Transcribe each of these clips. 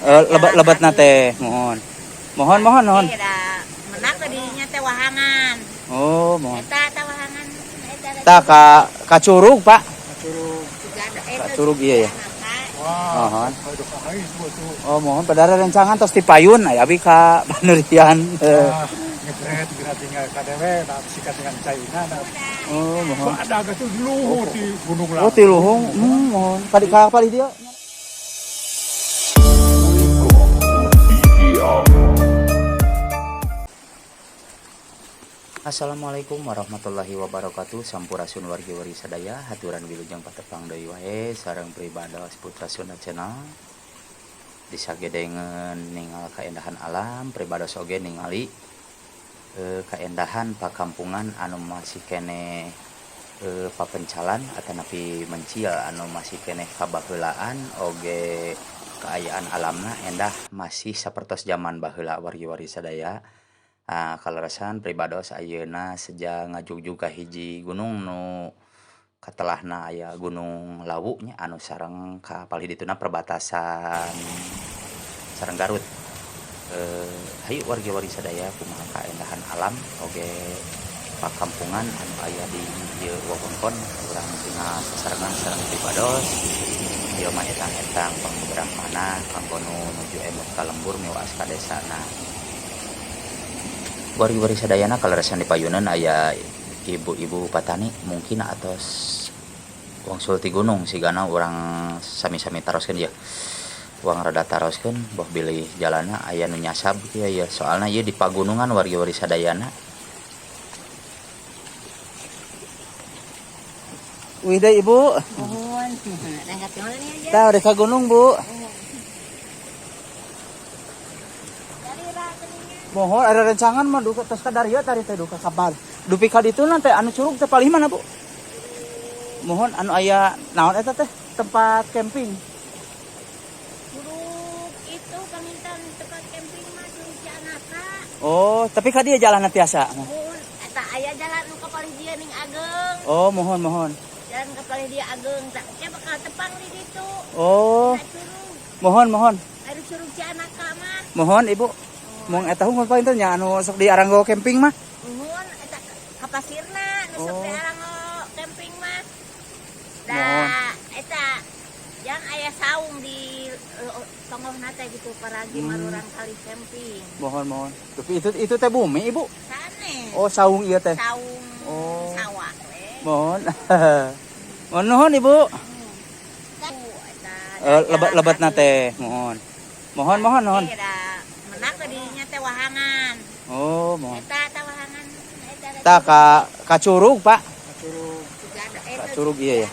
Lebet lebetna teh, mohon. Mohon mohon mohon. Da menak ke dinya teh wahangan. Oh, mohon. Eta eta wahangan eta. Tah ka curug, Pak. Curug. Ka curug iya ya. Wah, Mohon. aduh, kahais bu tuh. Oh, mohon pada rencangan tos dipayun aya abi ka Panerian. Ah, ngebret geura tinggal KDW, nah sikat dengan China, nah. Oh, mohon. Ada agak tuh luhur di Gunung Oh, ti luhung. Mohon. Kadi ka palih dieu. Assalamualaikum warahmatullahi wabarakatuh. Sampurasun wargi-wargi sadaya, haturan wilujeng patepang deui wae sareng pribados Putra Sunda Channel. Disagedengeun ningal kaendahan alam, pribados oge ningali kaendahan pakampungan anu masih keneh papencalan atanapi mencil anu masih keneh kabaheulaan oge kaayaan alamna endah masih sapertos zaman baheula wargi-wargi sadaya. Ah, kaleresan pribados ayeuna seja ngajugjug ka hiji gunung nu katelahna aya Gunung Lawu nya anu sareng ka palih dituna perbatasan sareng Garut. Hayu wargi-wargi sadaya kumaha kaendahan alam oge pakampungan anu aya di ieu wewengkon urang tinggal sasarengan sareng pribados. Ieu mah etang-etang pangbeberang manah kanggo nu nuju emut ka lembur miwas ka desana. Wargi-wargi sadayana kaleresan di payunan aya ibu-ibu patani mungkin atos wangsul ti gunung sigana urang sami-sami taroskeun ieu. Urang rada taroskeun boh bilih jalanna aya nu nyasab kieu ieu soalna ieu di pagunungan wargi-wargi sadayana. Wih deui Ibu. Mohon. Tah rek ka gunung, Bu. Mohon ada rencangan mah duka tos ka darieu tadi teh duka kapal. Dupi ka ditu teh anu curug teh palih mana, Bu? Mohon anu aya naon eta teh tempat camping. Curug itu panginten tempat camping mah curug Cianaka. Oh, tapi ka dieu jalanna tiasa. Mohon eta aya jalan nu ka palih dieu ning ageng. Oh, mohon mohon. Jalan ka palih dieu ageng tak ke bakal tepang di ditu. Oh. Curug. Mohon mohon. Anu curug Cianaka mah. Mohon Ibu. Mong eta hungkul painten nya anu sok di Aranggo camping mah. Nuhun eta ka pasirna nu sok di Aranggo camping mah. Da eta yang aya saung di tonggohna teh gitu paragi marurang kali camping. Mohon mohon. Tapi itu teh bumi, Ibu. Sanes. Oh, saung ieu teh. Saung. Oh. Sawah we. Mohon. Mohon nuhun, Ibu. Lebet lebetna teh, mohon. Mohon mohon mohon. Menak ke dinya teh wahangan. Oh, mohon. Eta eta wahangan eta. Tah ka curug, Pak. Curug. Ka curug iya ya.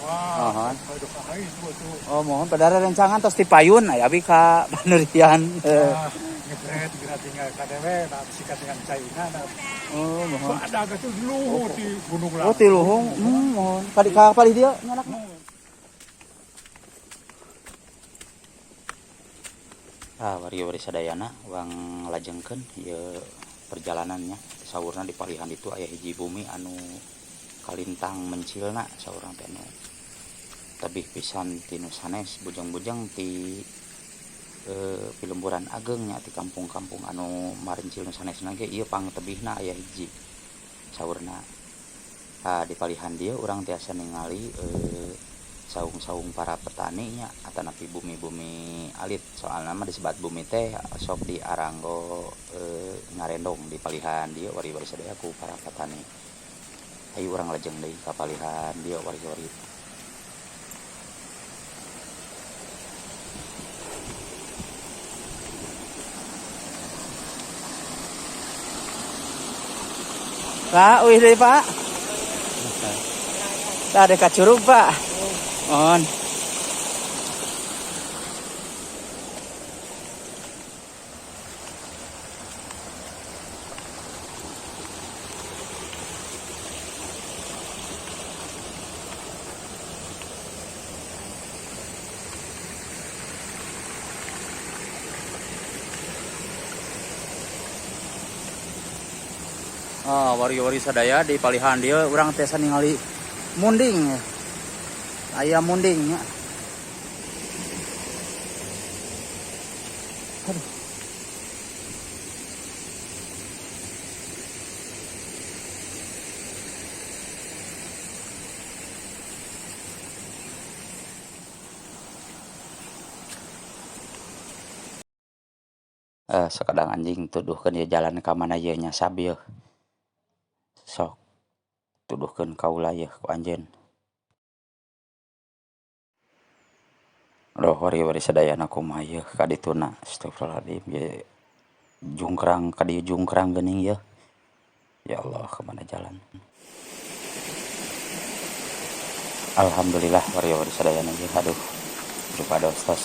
Wah, Mohon. aduh kahais bu tuh. Oh, mohon pada rencangan tos dipayun aya abi ka Panerian. Ah, ngebret geura tinggal KDW, nah sikat dengan China, nah. Oh, mohon. Ada agak tuh luhur di Gunung Lawu. Oh, ti luhung. Mohon. Kadi ka palih dieu nyanakna. Ah, wargi-wargi sadayana urang lajengkeun ieu perjalanannya. Saurna di palihan itu aya hiji bumi anu kalintang mencilna saurang teh anu tebih pisan ti nu sanes bujang-bujang ti pilemburan ageng nya ti kampung-kampung anu marencil nu sanesna ge ieu pangtebihna aya hiji saurna. Ah, di palihan dieu urang tiasa ningali saung-saung para petani nya atanapi bumi-bumi alit soalna mah disebat bumi teh sok di Aranggo ngarendong di palihan dieu wargi-wargi sadaya ku para petani. Ayo urang lajeng deui ka palihan dieu wargi-wargi. Pak, wih deui Pak. Tah ada ka curug, Pak. Mohon. Oh, wargi-wargi sadaya di palihan dieu urang tiasa ningali munding. Aya munding nya. Aduh. Sakadang anjing tuduhkeun ieu jalan ka mana ieu nyasab ieu. Sok tuduhkeun kaula ieu ku anjeun. Aduh, wargi-wargi sadayana, kumaha ieu ka dituna? Astagfirullahaladzim, ieu jungkrang ka dieu, jungkrang geuning ieu. Ya Allah, kemana jalan? Alhamdulillah, wargi-wargi sadayana ieu, aduh, pribados tos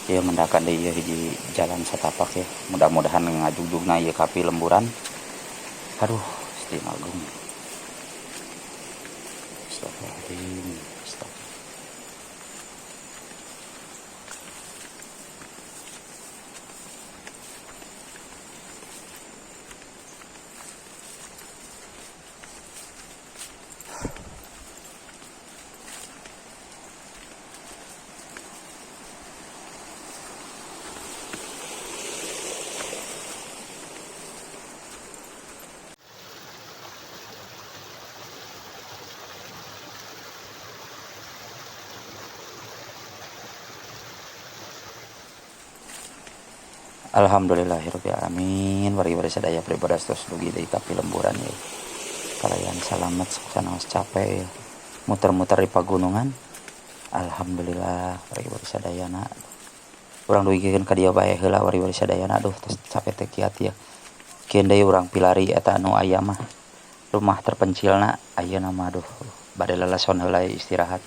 ieu mendakan deui ieu hiji jalan satapak ya. Mudah-mudahan ngajugjugna ieu ka lemburan. Aduh, Gusti Agung. Astagfirullahaladzim. Astagfirullah. Alhamdulillahirobbilalamin, wargi-wargi sadaya, pribados tos dugi deui ka lemburan ya. Kalayan salamet, sanaos capek ya. Muter-muter di pagunungan. Alhamdulillah, wargi-wargi sadayana. Urang dugikeun ka dieu bae heula, wargi-wargi sadayana. Aduh, tos capek teh kiat ya. Kieun deui urang pilari eta anu aya mah. Rumah terpencilna ayeuna mah, aduh, bade leleson heula, istirahat.